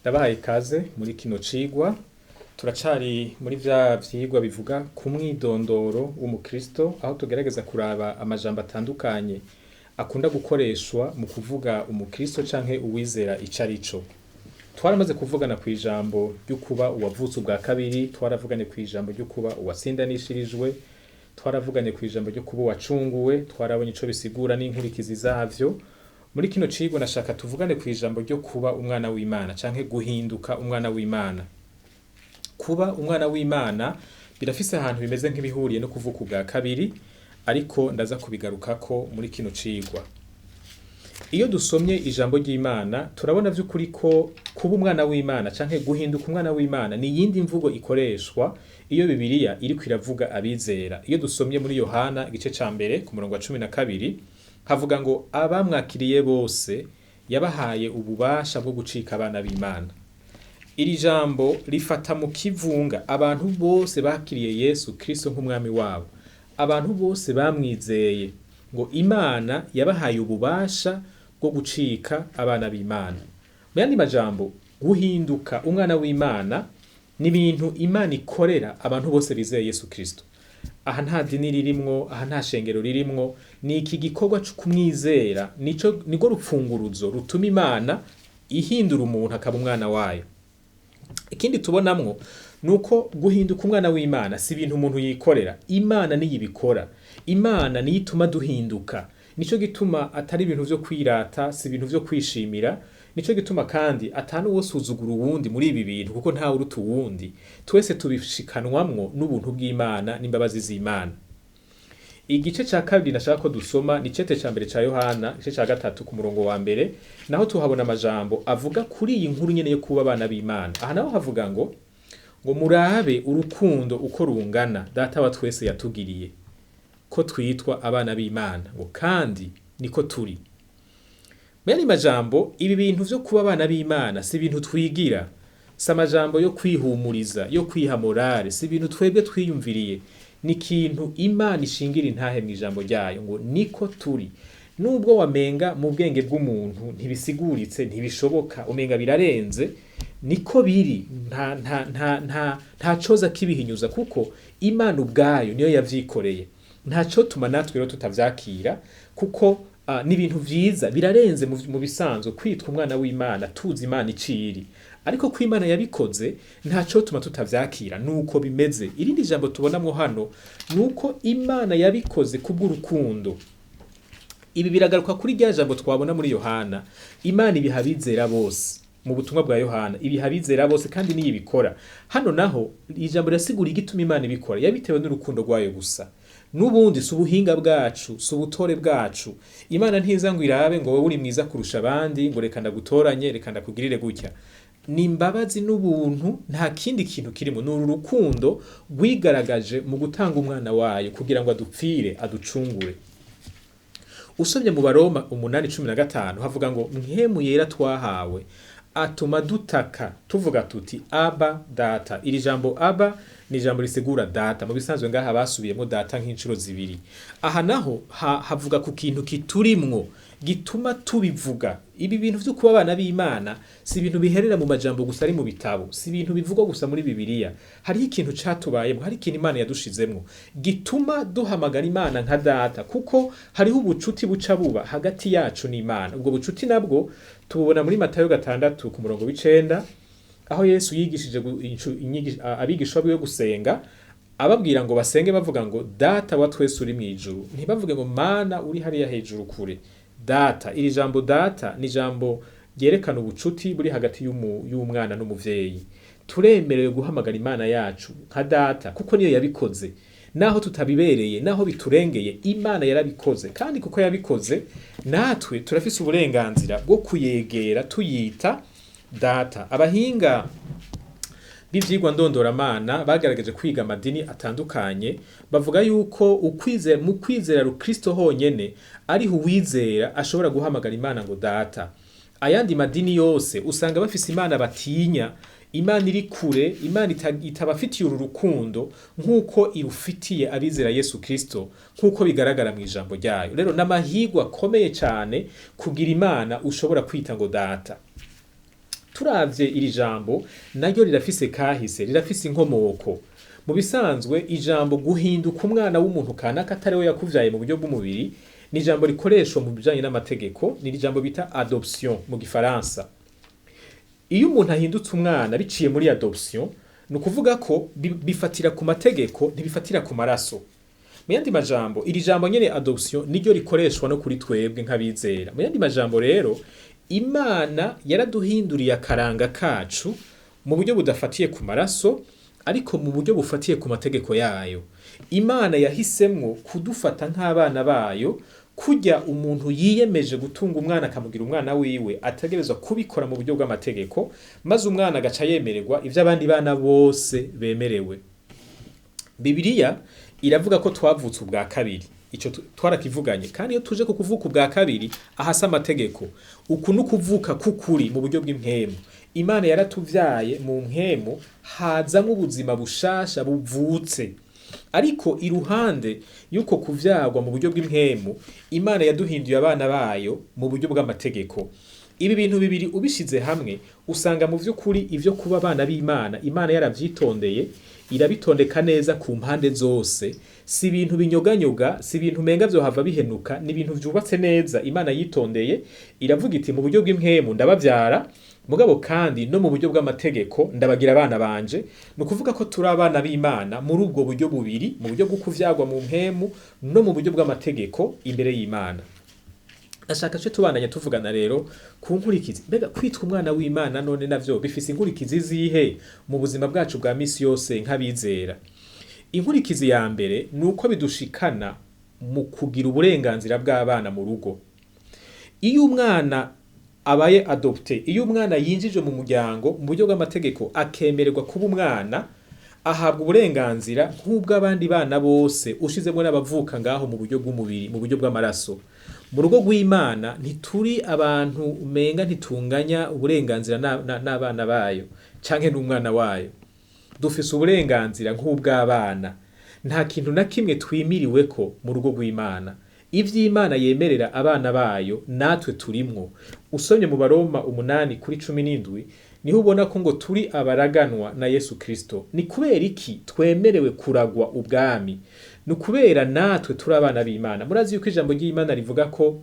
Ndabahaye ikaze muri kino cigwa. Turacari muri vya vyigwa bivuga ku mwidondoro w'umukristo, aho tugerageza kuraba amajambo atandukanye akunda gukoreshwa mu kuvuga umukristo canke uwizera ico arico. Twaramaze kuvugana kw'ijambo ry'ukuba uwavutse ubwa kabiri, twaravuganye kw'ijambo ry'ukuba uwatsindanishirijwe, twaravuganye kw'ijambo ryo kuba uwacunguwe, twarabonye ico bisigura n'inkurikizi zavyo. Muri kino cigwa nashaka tuvugane kw'ijambo ryo kuba umwana w'Imana canke guhinduka umwana w'Imana. Kuba umwana w'Imana birafise ahantu bimeze nk'ibihuriye no kuvuka ubwa kabiri, ariko ndaza kubigarukako muri kino cigwa. Iyo dusomye ijambo ry'Imana turabona vy'ukuri ko kuba umwana w'Imana canke guhinduka umwana w'Imana ni iyindi mvugo ikoreshwa iyo Bibiliya iriko iravuga abizera. Iyo dusomye muri Yohana igice ca mbere ku murongo wa 12 havuga ngo abamwakiriye bose yabahaye ububasha bwo gucika abana b'Imana. Iri jambo rifata mu kivunga abantu bose bakiriye Yesu Kristo nk'umwami wabo, abantu bose bamwizeye, ngo Imana yabahaye ububasha bwo gucika abana b'Imana. Mu yandi majambo, guhinduka umwana w'Imana ni ibintu Imana ikorera abantu bose bizeye Yesu Kristo. Aha nta dini ririmwo, aha nta shengero ririmwo, ni iki gikorwa co kumwizera, nico nirwo rupfunguruzo rutuma Imana ihindura umuntu akaba umwana wayo. Ikindi tubonamwo nuko guhinduka umwana w'Imana si ibintu umuntu yikorera, Imana niyo ibikora. Imana niyo ituma duhinduka. Nico gituma atari ibintu vyo kwirata, si ibintu vyo kwishimira. Nico gituma kandi ata n'uwosuzugura uwundi muri ibi bintu kuko ntawe uruta uwundi. Twese tubishikanwamwo n'ubuntu bw'Imana n'imbabazi z'Imana. Igice ca kabiri nashaka ko dusoma ni icete ca mbere ca Yohana, igice ca gatatu ku murongo wa mbere, naho tuhabona amajambo avuga kuri iyi nkuru nyene yo kuba abana b'Imana. Aha naho havuga ngo murabe urukundo uko rungana Data wa twese yatugiriye, ko twitwa abana b'Imana, ngo kandi niko turi. Mu yandi majambo, ibi bintu vyo kuba abana b'Imana si ibintu twigira, si amajambo yo kwihumuriza, yo kwiha morale, si ibintu twebwe twiyumviriye, ni ikintu Imana ishingira intahe mw'ijambo ryayo ngo niko turi. Nubwo wamenga mu bwenge bw'umuntu ntibisiguritse, ntibishoboka, umenga birarenze, niko biri, nta coza kibihinyuza kuko Imana ubwayo niyo yavyikoreye. Nta cotuma natwe rero tutavyakira kuko ni ibintu vyiza birarenze mu bisanzwe kwitwa umwana w'Imana tuzi Imana iciri, ariko ko Imana yabikoze nta cotuma tutavyakira, nuko bimeze. Irindi jambo tubonamwo hano nuko Imana yabikoze kubw'urukundo. Ibi biragaruka kuri rya jambo twabona muri Yohana, Imana ibiha abizera bose. Mu butumwa bwa Yohana ibiha abizera bose kandi niyo ibikora. Hano naho ijambo rirasigura igituma Imana ibikora, yabitewe n'urukundo rwayo gusa. Nubundi si ubuhinga bwacu, si ubutore bwacu. Imana ntiza ngo irabe ngo wowe uri mwiza kurusha abandi, ngo reka ndagutoranye, reka ndakugirire gutya. Ni imbabazi n'ubuntu, nta kindi kintu kirimo. Ni uru rukundo rwigaragaje mu gutanga umwana wayo kugira ngo adupfire, aducungure. Usomye mu Baroma 8:15 havuga ngo mpwemu yera twahawe atuma dutaka tuvuga tuti Aba data. Iri jambo Aba ni ijambo risigura data. Mu bisanzwe ngaha basubiyemo data nk'incuro zibiri. Aha naho havuga ku kintu kiturimwo gituma tubivuga. Ibi bintu vyo kuba abana b'Imana si ibintu biherera mu majambo gusa ari mu bitabo, si ibintu bivugwa gusa muri Bibiliya. Hariho ikintu catubayemwo, hari ikintu Imana yadushizemwo gituma duhamagara Imana nka data, kuko hariho ubucuti buca buba hagati yacu n'Imana. Ubwo bucuti nabwo tububona muri Matayo 6 ku murongo w'icenda, aho Yesu yigishije abigishwa biwe gusenga, ababwira ngo basenge bavuga ngo Data wa twese uri mw'ijuru, ntibavuge ngo Mana uri hariya hejuru kure. Data, iri jambo data ni jambo ryerekana ubucuti buri hagati y'umwana n'umuvyeyi. Turemerewe guhamagara Imana yacu nka data kuko niyo yabikoze. Naho tutabibereye, naho biturengeye, Imana yarabikoze, kandi kuko yabikoze natwe turafise uburenganzira bwo kuyegera tuyita data. Abahinga b'ivyigwa ndondoramana bagerageje kwiga amadini atandukanye, bavuga yuko mu kwizera Kristo honyene ariho uwizera ashobora guhamagara Imana ngo data. Ayandi madini yose usanga bafise Imana batinya, Imana iri kure, Imana itabafitiye uru rukundo nk'uko irufitiye abizera Yesu Kristo, nk'uko bigaragara mu ijambo ryayo. Rero n'amahirwe akomeye cane kugira Imana ushobora kwita ngo data. Turavye iri jambo naryo rirafise kahise, rirafise inkomoko. Mu bisanzwe ijambo guhinduka umwana w'umuntu kanaka atari we yakuvyaye mu buryo bw'umubiri ni ijambo rikoreshwa mu bijanye n'amategeko, ni ijambo bita adoption mu gifaransa. Iyo umuntu ahindutse umwana biciye muri adoption, ni ukuvuga ko bifatira ku mategeko, ntibifatira ku maraso. Mu yandi majambo, iri jambo nyene adoption niryo rikoreshwa no kuri twebwe nk'abizera. Mu yandi majambo rero, Imana yaraduhinduriye akaranga kacu mu buryo budafatiye ku maraso, ariko mu buryo bufatiye ku mategeko yayo. Imana yahisemwo kudufata nk'abana bayo, kurya umuntu yiyemeje gutunga umwana akamugira umwana wiwe ategerezwa kubikora mu buryo bw'amategeko, maze umwana agaca yemererwa ivyo abandi bana bose bemerewe. Bibiliya iravuga ko twavutse ubwa kabiri. Ico twarakivuganye. Kandi iyo tuje ku kuvuka ubwa kabiri, ahasa amategeko. Uku ni ukuvuka k'ukuri mu buryo bw'impwemu. Imana yaratuvyaye mu mpwemu, hazamwo ubuzima bushasha buvutse. Ariko iruhande y'uko kuvyagwa mu buryo bw'impwemu, Imana yaduhinduye abana bayo mu buryo bw'amategeko. Ibi bintu bibiri ubishize hamwe, usanga mu vy'ukuri ivyo kuba abana b'Imana, Imana yaravyitondeye, irabitondeka neza ku mpande zose. Si ibintu binyoganyoga, si ibintu umenga vyohava bihenuka, ni ibintu vyubatse neza Imana yitondeye, iravuga iti mu buryo bw'impwemu ndabavyara, mugabo kandi no mu buryo bw'amategeko ndabagira abana banje. Ni ukuvuga ko turi abana b'Imana muri ubwo buryo bubiri, mu buryo bwo kuvyagwa mu mpwemu no mu buryo bw'amategeko imbere y'Imana. Ndashaka ce tubandanye tuvugana rero ku nkurikizi. Mbega kwitwa umwana w'Imana none navyo bifise inkurikizi zihe mu buzima bwacu bwa misi yose nk'abizera? Inkurikizi ya mbere ni uko bidushikana mu kugira uburenganzira bw'abana mu rugo. Iyo umwana abaye adopte, iyo umwana yinjijwe mu muryango mu buryo bw'amategeko akemererwa kuba umwana, ahabwa uburenganzira nk'ubw'abandi bana bose, ushizemwo n'abavuka ngaho mu buryo bw'umubiri, mu buryo bw'amaraso. Mu rugo rw'Imana ntituri abantu umenga ntitunganya uburenganzira n'abana bayo canke n'umwana wayo. Dufise uburenganzira nk'ubw'abana. Nta kintu na kimwe twimiriweko mu rugo rw'Imana. Ivy'Imana yemerera abana bayo natwe turimwo. Usomye mu Baroma 8:17 niho ubona ko ngo turi abaraganwa na Yesu Kristo. Ni kubera iki twemerewe kuragwa ubwami? Ni ukubera natwe turi abana b'Imana. Murazi yuko ijambo ry'Imana rivuga ko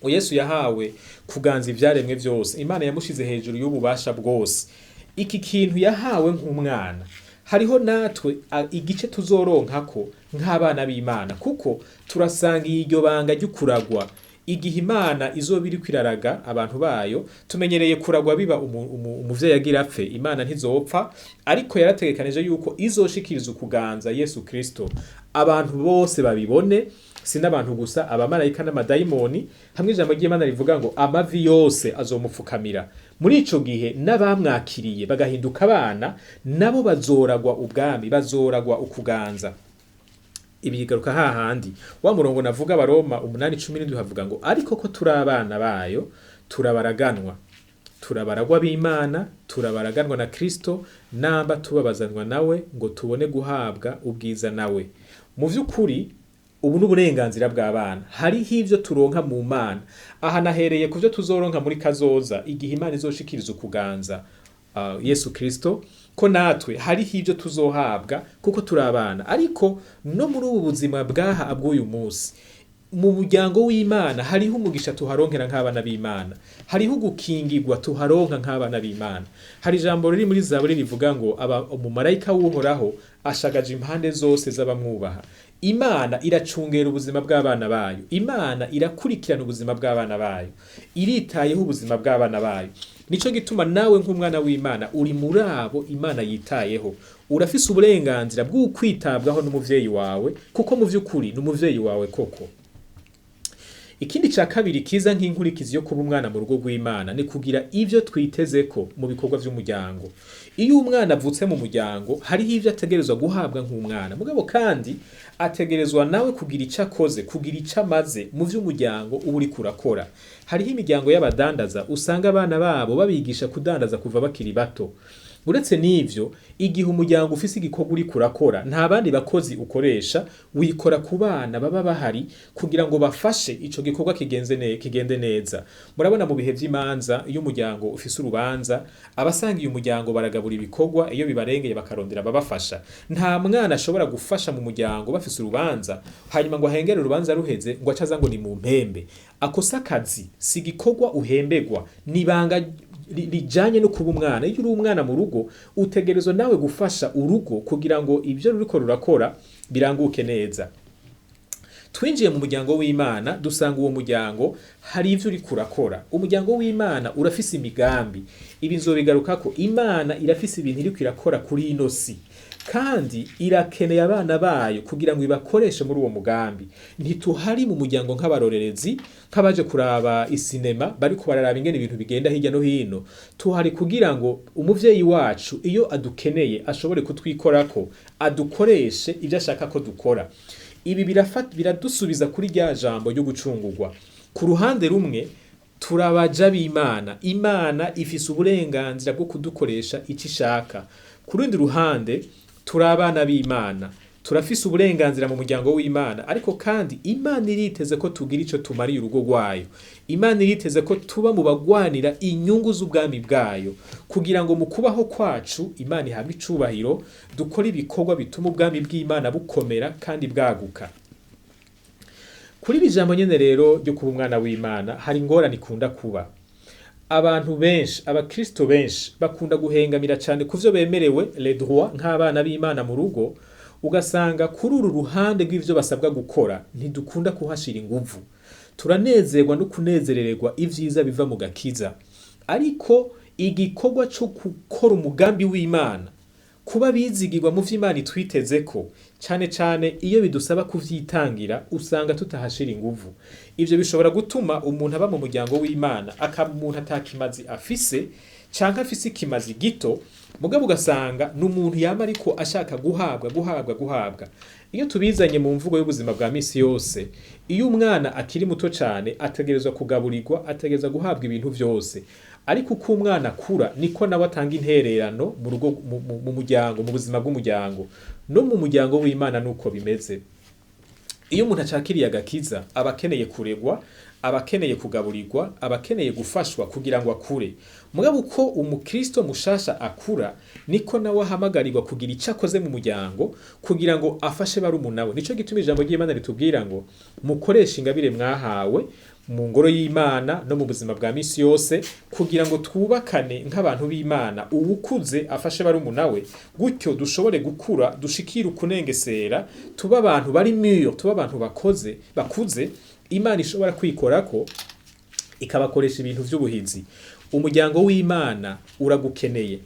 Yesu yahawe kuganza ivyaremwe vyose. Imana yamushize hejuru y'ububasha bwose. Iki kintu yahawe nk'umwana, hariho natwe igice tuzoronka nk'abana b'Imana, kuko turasanga iryo banga ry'ukuragwa. Igihe Imana izoba iriko iraraga abantu bayo, tumenyereye kuragwa biba umuvyeyi agira apfe, Imana ntizopfa, ariko yarategekanije yuko izoshikiriza ukuganza Yesu Kristo, abantu bose babibone, si n'abantu gusa, abamarayika n'amadayimoni. Hamwe ijambo ry'Imana rivuga ngo amavi yose azomupfukamira. Muri ico gihe n'abamwakiriye bagahinduka abana, nabo bazoragwa ubwami, bazoragwa ukuganza. Ibi bigaruka hahandi wa murongo navuga, Abaroma 8:17 havuga ngo ariko ko turi abana bayo, turabaraganwa, turabaragwa b'Imana, turabaraganwa na Kristo, namba tubabazanwa nawe ngo tubone guhabwa ubwiza nawe. Mu vy'ukuri ubu n'uburenganzira bw'abana. Hariho ivyo turonka mu Mana. Aha nahereye ku vyo tuzoronka muri kazoza igihe Imana izoshikiriza ukuganza Yesu Kristo, ko natwe hariho ivyo tuzohabwa kuko turi abana. Ariko no muri ubu buzima bwaha bw'uyu munsi, mu muryango w'Imana hariho umugisha tuharonkera nk'abana b'Imana, hariho gukingirwa tuharonka nk'abana b'Imana. Hari ijambo riri muri Zaburi rivuga ngo umumarayika w'Uhoraho ashagaje impande zose z'abamwubaha. Imana iracungera ubuzima bw'abana bayo, Imana irakurikirana ubuzima bw'abana bayo, iritayeho ubuzima bw'abana bayo. Nico gituma nawe nk'umwana w'Imana uri muri abo Imana yitayeho. Urafise uburenganzira bwo kwitabwaho n'umuvyeyi wawe, kuko mu vy'ukuri ni umuvyeyi wawe koko. Ikindi ca kabiri kiza nk'inkurikizi yo kuba umwana mu rugo rw'Imana ni kugira ivyo twitezeko mu bikorwa vy'umuryango. Iyo umwana avutse mu muryango hariho ivyo ategerezwa guhabwa nk'umwana, mugabo kandi ategerezwa nawe kugira ico akoze, kugira ico amaze mu vy'umuryango uba uriko urakora. Hariho imiryango y'abadandaza usanga abana babo babigisha kudandaza kuva bakiri bato. Uretse n'ivyo, igihe umuryango ufise igikorwa uriko urakora, nta bandi bakozi ukoresha, wikora ku bana baba bahari kugira ngo bafashe ico gikorwa kigende neza. Murabona mu bihe vy'imanza, iyo umuryango ufise urubanza, abasangiye umuryango baragabura ibikorwa, iyo bibarengeye bakarondera ababafasha. Nta mwana ashobora gufasha mu muryango bafise urubanza, hanyuma ngo ahengere urubanza ruheze, ngo ace aza ngo ni mu mpembe. Ako si akazi, si igikorwa uhemberwa, ni ibanga rijanye no kuba umwana. Iyo uri umwana mu rugo, utegerezwa nawe gufasha urugo kugira ngo ivyo ruriko rurakora biranguke neza. Twinjiye mu muryango w'Imana, dusanga uwo muryango hari ivyo uriko urakora. Umuryango w'Imana urafise imigambi. Ibi nzobigarukako. Imana irafise ibintu iriko irakora kuri ino si, kandi irakeneye abana bayo kugira ngo ibakoreshe muri uwo mugambi. Ntituhari mu muryango nk'abarorerezi, nk'abaje kuraba isinema bariko bararaba ingene ibintu bigenda hirya no hino. Tuhari kugira ngo umuvyeyi wacu iyo adukeneye ashobore kutwikorako, adukoreshe ivyo ashaka ko dukora. Ibi biradusubiza kuri rya jambo ryo gucungurwa. Ku ruhande rumwe turabaja b'Imana, Imana ifise uburenganzira bwo kudukoresha ico ishaka. Ku rundi ruhande turi abana b'Imana, turafise uburenganzira mu muryango w'Imana, ariko kandi Imana iriteze ko tugira ico tumariye urugo rwayo. Imana iriteze ko tuba mu bagwanira inyungu z'ubwami bwayo, kugira ngo mu kubaho kwacu Imana ihabwe icubahiro, dukore ibikorwa bituma ubwami bw'Imana bukomera kandi bwaguka. Kuri iri jambo nyene rero ryo kuba umwana w'Imana hari ingorane ikunda kuba. Abantu benshi, abakristo benshi bakunda guhengamira cane kuvyo bemerewe, les droits, nk'abana b'Imana mu rugo, ugasanga kuri uru ruhande rw'ivyo basabwa gukora ntidukunda kuhashira inguvu. Turanezerwa no kunezerererwa ivyiza biva mu gakiza, ariko igikorwa co gukora umugambi w'Imana, kuba bizigirwa mu vy'Imana itwitezeko, cane cane iyo bidusaba kuvyitangira, usanga tutahashira inguvu. Ivyo bishobora gutuma umuntu aba mu muryango w'Imana akaba umuntu atakimazi afise, canke afise ikimazi gito, mugabo ugasanga ni umuntu yama ariko ashaka guhabwa, guhabwa, guhabwa. Iyo tubizanye mu mvugo y'ubuzima bwa misi yose, iyo umwana akiri muto cane ategerezwa kugaburirwa, ategerezwa guhabwa ibintu vyose. Ariko uko umwana akura niko nawe atanga intererano mu rugo, mu muryango, mu buzima bw'umuryango. No mu muryango w'Imana nuko bimeze. Iyo umuntu acakiriye agakiza, aba akeneye kuregwa, aba akeneye kugaburirwa, aba akeneye gufashwa kugira ngo akure. Mugabo uko umukristo mushasha akura, niko nawe ahamagarirwa kugira ico akoze mu muryango kugira ngo afashe barumuna we. Nico gituma ijambo ry'Imana ritubwira ngo mukoreshe ingabire mwahawe mu ngoro y'Imana no mu buzima bwa misi yose, kugira ngo twubakane nk'abantu b'Imana, uwukuze afashe barumuna we, gutyo dushobore gukura, dushikire ukunengesera, tuba abantu bari mûrs, tuba abantu bakuze, Imana ishobora kwikorako ikabakoresha ibintu vy'ubuhizi. Umuryango w'Imana uragukeneye.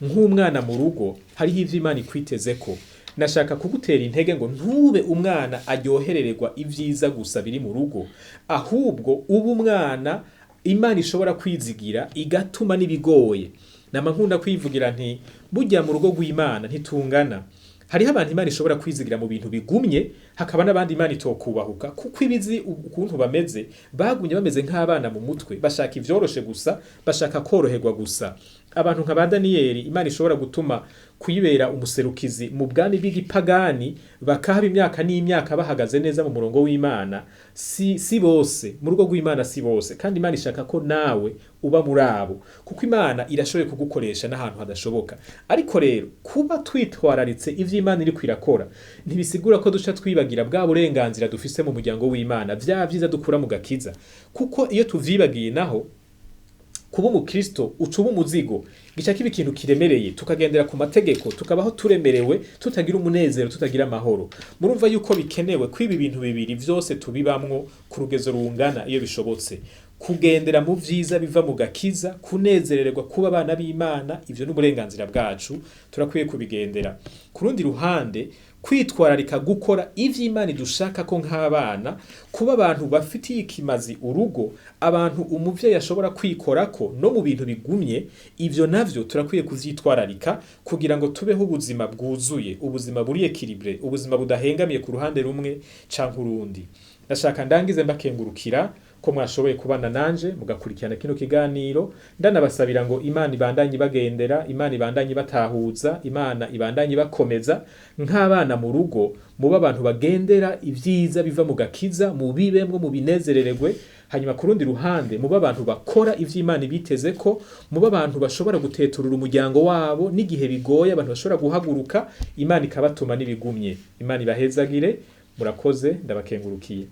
Nk'umwana mu rugo hariho ivyo Imana ikwitezeko. Nashaka kugutera intege ngo ntube umwana aryoherererwa ivyiza gusa biri mu rugo, ahubwo ube umwana Imana ishobora kwizigira igatuma n'ibigoye. Nama nkunda kwivugira nti burya mu rugo rw'Imana ntitungana. Hariho abantu Imana ishobora kwizigira mu bintu bigumye, hakaba n'abandi Imana itokubahuka, kuko ibizi ukuntu bameze, bagumye bameze nk'abana mu mutwe, bashaka ivyoroshe gusa, bashaka koroherwa gusa. Abantu nka ba Daniyeli Imana ishobora gutuma kuyibera umuserukizi mu bwami bw'igipagani, bakahaba imyaka n'imyaka bahagaze neza mu murongo w'Imana. Si bose mu rugo rw'Imana, si bose, kandi Imana ishaka ko nawe uba muri abo, kuko Imana irashoboye kugukoresha n'ahantu hadashoboka. Ariko rero kuba twitwararitse ivyo Imana iriko irakora ntibisigura ko duca twibagira bwa burenganzira dufise mu muryango w'Imana, vya vyiza dukura mu gakiza, kuko iyo tuvyibagiye naho kuba umukristo uca uba umuzigo, gica kiba ikintu kiremereye, tukagendera ku mategeko, tukabaho turemerewe, tutagira umunezero, tutagira amahoro. Murumva yuko bikenewe ko ibi bintu bibiri vyose tubibamwo ku rugezo rungana iyo bishobotse. Kugendera mu vyiza biva mu gakiza, kunezerererwa kuba abana b'Imana, ivyo n'uburenganzira bwacu, turakwiye kubigendera. Ku rundi ruhande, kwitwararika gukora ivyo Imana idushaka ko nk'abana, kuba abantu bafitiye ikimazi urugo, abantu umuvyeyi ashobora kwikorako no mu bintu bigumye, ivyo navyo turakwiye kuvyitwararika kugira ngo tubeho ubuzima bwuzuye, ubuzima buri équilibré, ubuzima budahengamiye ku ruhande rumwe canke urundi. Ndashaka ndangize mbakengurukira ko mwashoboye kubana nanje mugakurikirana kino kiganiro. Ndanabasabira ngo Imana ibandanye ibagendera, Imana ibandanye ibatahuza, Imana ibandanye ibakomeza nk'abana mu rugo, muba abantu bagendera ivyiza biva mu gakiza, mubibemwo, mubinezerererwe. Hanyuma ku rundi ruhande muba abantu bakora ivyo Imana ibitezeko, muba abantu bashobora guteturura umuryango wabo n'igihe bigoye, abantu bashobora guhaguruka Imana ikabatuma n'ibigumye. Imana ibahezagire. Murakoze, ndabakengurukiye.